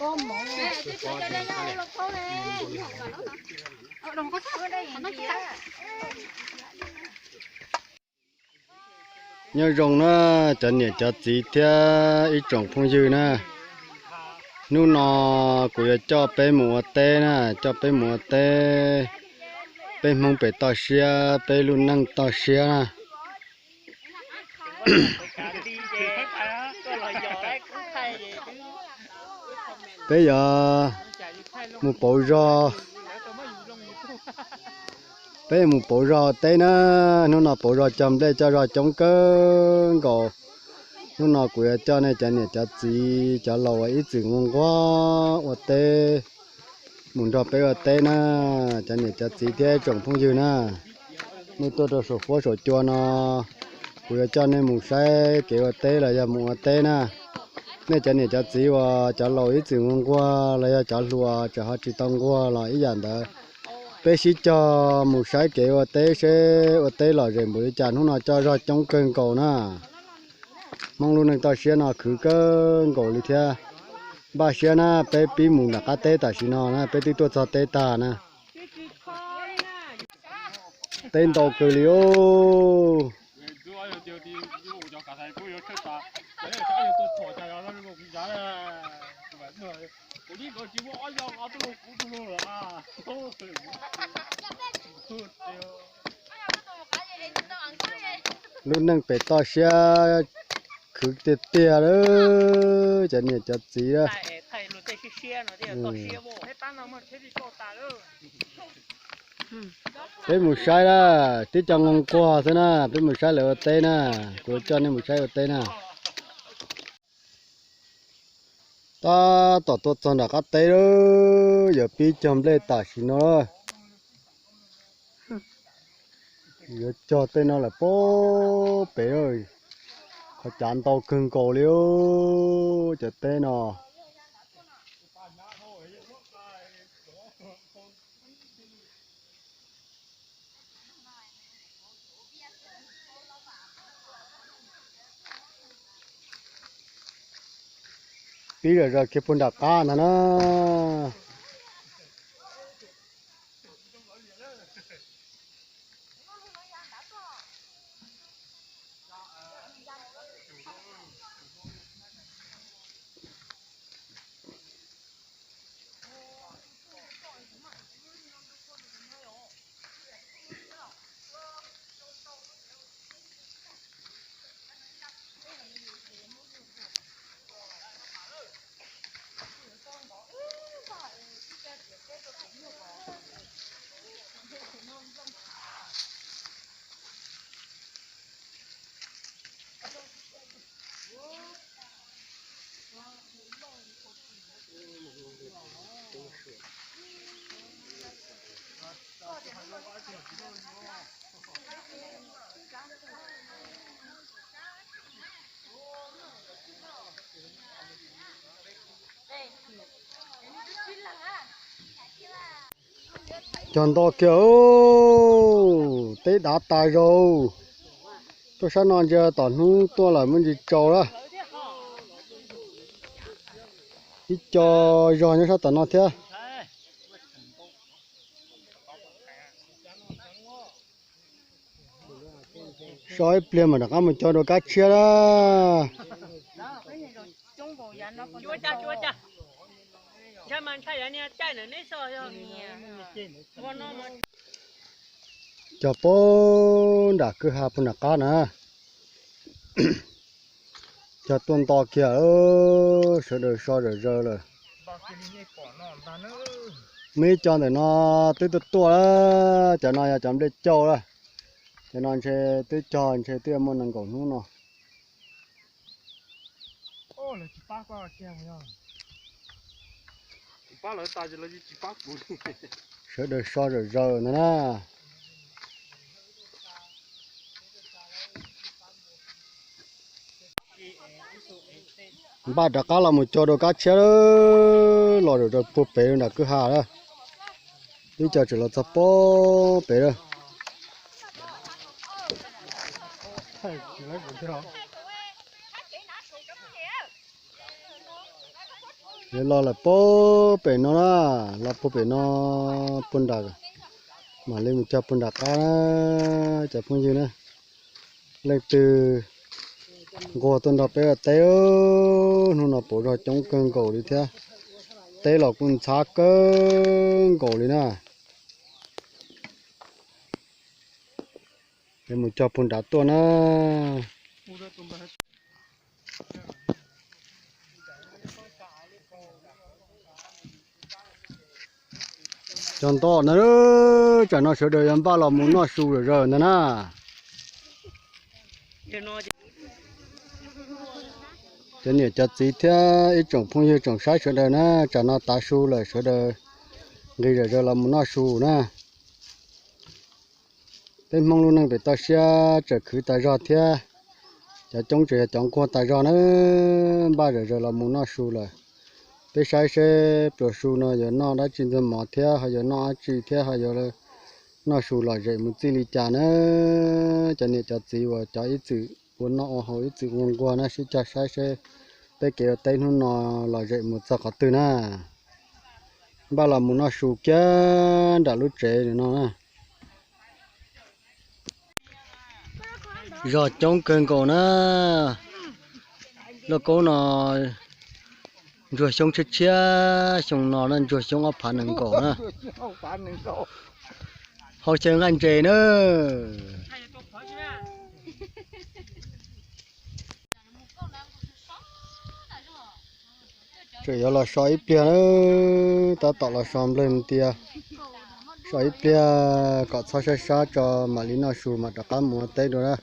Nyob zoo na, cov niam cov txiv thiab ib tsoom phooj ywg na, hnub no kuv yuav coj peb mus ua teb na, coj peb mus ua teb, peb Hmoob pem toj siab, peb lub neej toj siab na. Peb yuav mus pauv zog, peb yuav mus pauv zog teb na. Hnub no pauv zog cog nplej coj zog coob kawg nkaus. Hnub no kuv yuav coj nej cov niam cov txiv cov laus uas ib txwm nquag nquag ua teb mus nrog peb ua teb na. Cov niam cov txiv thiab tsoom phooj ywg na, nej tuaj rau saum fuab saum cua no, kuv yuav coj nej mus saib kev ua teb los yog mus ua teb na. Nej cov niam cov txiv uas cov laus ib txwm nquag nquag los yog cov hluas tseem ho tsis tau nquag los ib yam ntawd, peb sib cog mus saib kev ua teb seb ua teb lom zem npaum li cas. Hnub no coj zog coob kawg nkaus na. Hmoob lub neej toj siab no khwv kawg nkaus li thiab. Npaj siab na, peb pib mus nram qab teb tam sim no na, peb twb tuaj txog teb tag na. Teb ntau kawg li os. Lub neej pem toj siab khwv tiag tiag lawm cov niam cov txiv. Peb mus saib na, twb cov nquag nquag xwb na, peb mus saib lawv ua teb na, kuv coj nej mus saib ua teb na. Tab tom tuaj txog nram qab teb lawm, yuav pib cog nplej tam sim no. Yuav cog tej no lawm pem, qhov cav ntau kawg nkaus li cov teb no. Pib zom zaws kiag puag nram qab ntag na. Cog nto kiag, teb dav tas zog. Tuaj sab no ntsia tom hnub tuaj lawm muaj ntsis tsaus lawm. Ib co zog nyob sab tom no thiab. So ib pliag mam rov qab mus cog dua kab tshiab na. Cog puag nram kwj ha puag nram qab na. Cog tuaj nto kiag, sawv daws so zawm zaws lawm. Muaj ib co ntawm no twb tuaj tuaj, cov no yog cov nplej cauj lawm. Cov no ntshe twb cog ntshe twb yuav muaj nees nkaum hnub no. Sawv daws so zawm zaws ntag na. Npaj rov qab los mus cog dua kab tshiab, los zawm zaws puag pem nram kwj ha lawm. Twb cog tseem los txog puag pem lawm. Yuav los lawm puag pem no na, los puag pem no puag nram, mam li mus cog puag nram qab na cov phooj ywg na. Leej twg nquag tuaj nrog peb ua teb, hnub no pauv zog coob kawg nkaus li thiab, teb los kuj ntxhab kawg nkaus li na. Yuav mus cog puag nrad tuaj na. Cog nto na, tsam no sawv daws yuav npaj los mus noj su zom zaws ntag na. Cov niam cov txiv thiab ib tsoom phooj ywg tsoom saib sawv daws na, tsam no tav su lawm sawv daws nqis zom zaws los mus noj su na. Peb Hmoob lub neej pem toj siab tseem khwv tas zog thiab, cov coob tseem yog cov nquag tas zog na, npaj zom zaws los mus noj su lawm. Peb saib seb pluas su no yuav noj dab tsi ntxuag mov thiab ho yuav noj dab tsi thiab ho yuav noj su lom zem mus txij li cas na. Cov niam cov txiv uas cov ib txwm ua noj ua haus ib txwm ua nquag na sib cog saib seb peb kev ua teb hnub no lom zem mus txog qhov twg na. Npaj los mus noj su kiag nram lub tsev no na. Zog coob kawg nkaus na. Lauj kaub no ntsuag xyoob tshiab tshiab, xyoo no na ntsuag xyoob ob phav nees nkaum na. Hau xyaw nqaij ntses na. Tseem yuav los so ib pliag na, tab tom los so nplej ntia. So ib pliag kom txhob sab sab tso mam li noj su mam rov qab mus ua teb dua na.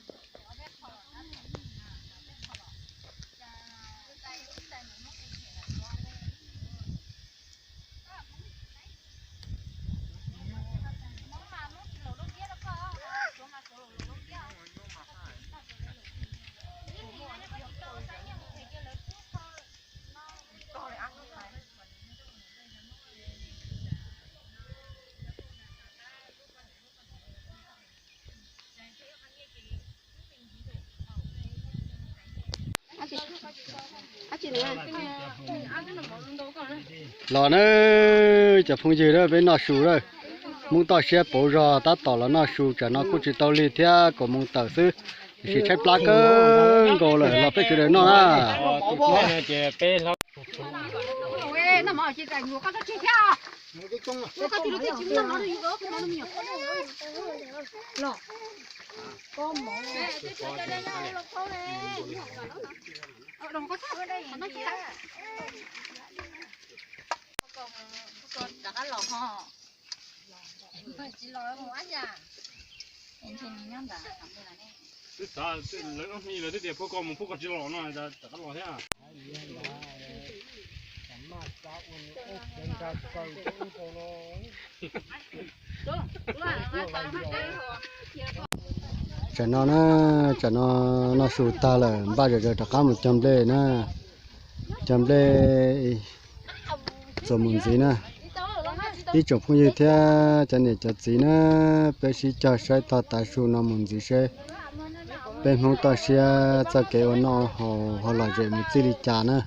Los na, cov phooj ywg na, peb noj su lawm. Hmoob toj siab pauv zog tab tom los noj su, tsam no kuj tsis tau lig thiab, kaum moos tawm xwb, tiam sis tshaib plab kawg nkaus lawm, los peb sawv daws noj na. Twb xav lawv ob hnub lawv twb tias phauj koj mus phauj koj tsis los no rov qab los thiab. Tsam no na, tsam no noj su tag lawm npaj zom zaws rov qab mus cog nplej na. Cog nplej txuas mus ntxiv na. Ib tsoom phooj ywg thiab cov niam cov txiv na, peb sib cog saib tog tav su no mus ntxiv seb peb Hmoob toj siab txoj kev ua noj haus ho lom zem mus txij li cas na.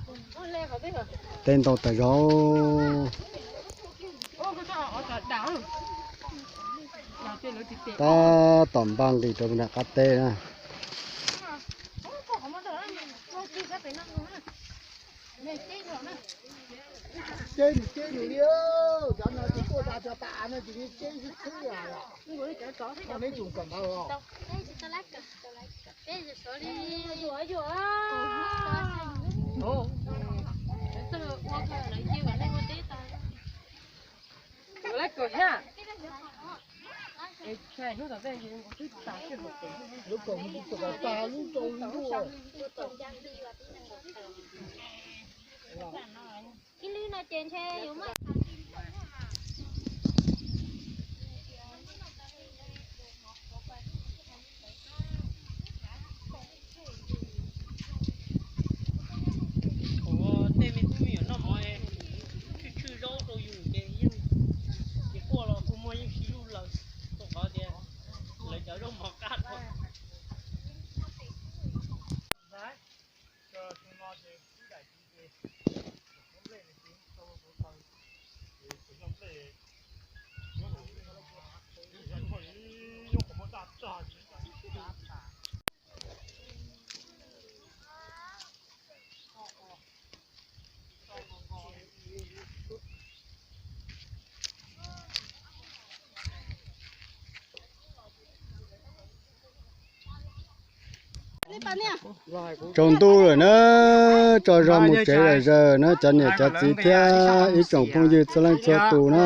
Teb ntau tas zog. Tab tom npaj nqis rau nram qab teb na. Ceb nws ceb nws li, cov no ces tuaj da cov tas av no ces nws ceb xwb xwb. Neb tsum kom ntawd os. Lub kaus mus tus kom tas lub rau lub. Ib lwb no ces ntshe yuav muaj. Ua tej me tub me nyuam noj mov, tshwj tshwj zaub rau yus ces yeej, ces quaj los kua muag yeej sib zuj lawm, rau qhov tias lawv cov zaub mov qab dhau. Xyoo no ces ib daim txiv ces, ib daim txiv Tsaus ntuj lawm na, tso zog mus tsev lawm zawg na cov niam cov txiv thiab ib tsoom phooj ywg txhua leej txhua tus na.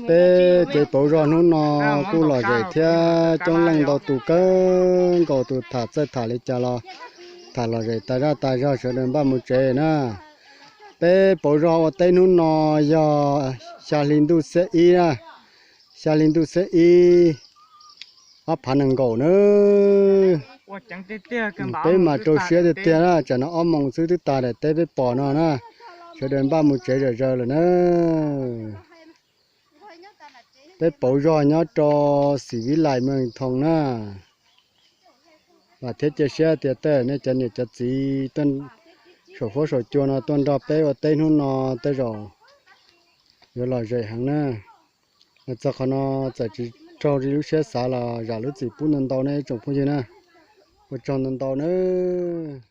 Peb kev pauv zog hnub no kuj lom zem thiab coob leej ntau tus kawg nkaus tus tham txawj tham li cas los tham lom zem tas zaj tas zog sawv daws npaj mus tsev na. Peb pauv zog ua teb hnub no yog xya hli ntuj xiab ib na, xya hli ntuj xiab ib ob phav nees nkaum na. Peb mas rau siab tiag tiag na, tsam no ob moos xwb twb tag daim teb peb pom no na. Sawv daws npaj mus tsev zom zaws lawm na. Peb pauv zog nyob rau Xim Vib Lais Meej Thoo na. Vam thiab cia siab tias tej nej cov niam cov txiv tuaj saum fuab saum cua no tuaj nrog peb ua teb hnub no tej zaum yuav lom zem heev na. Los txog qhov no txawm tsis raug li lub siab xav los zam lub txim pub ntau ntau nej ib tsoom phooj ywg na. Ua tsaug ntau ntau nawb.